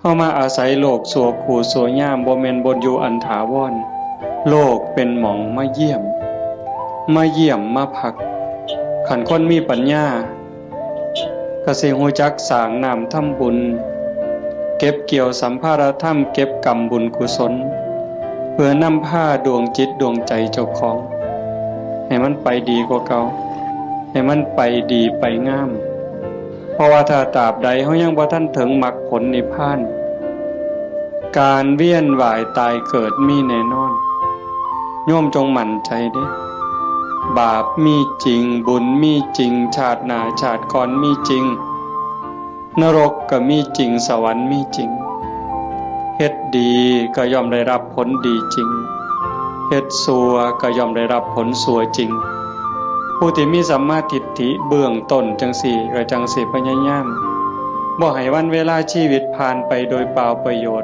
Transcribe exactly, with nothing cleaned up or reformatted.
เฮามาอาศัยโลกชั่วครูชั่วยาม บ่แม่นบ่อยู่อันถาวร โลกเป็นหม่องมาเยี่ยม มาเยี่ยมมาพัก คันคนมีปัญญา ก็สิฮู้จักสร้างน้ำทำบุญ เก็บเกี่ยวสัมภาระธรรม เก็บกำบุญกุศล เพื่อนำพาดวงจิตดวงใจเจ้าของ ให้มันไปดีกว่าเก่า ให้มันไปดีไปงาม เพราะว่าถ้าตราบใดเฮายังบ่ทันถึงมรรคผลนิพพาน การเวียนว่ายตายเกิดมีแน่นอน โยมจงมั่นใจเด้ บาปมีจริง บุญมีจริง ชาติหน้าชาติก่อนมีจริง นรกก็มีจริง สวรรค์มีจริง เฮ็ดดีก็ย่อมได้รับผลดีจริง เฮ็ดชั่วก็ย่อมได้รับผลชั่วจริง ผู้ที่มีสัมมาทิฏฐิเบื้องต้นจังซี้ ก็จังสิพยายาม บ่ให้วันเวลาชีวิตผ่านไปโดยเปล่าประโยชน์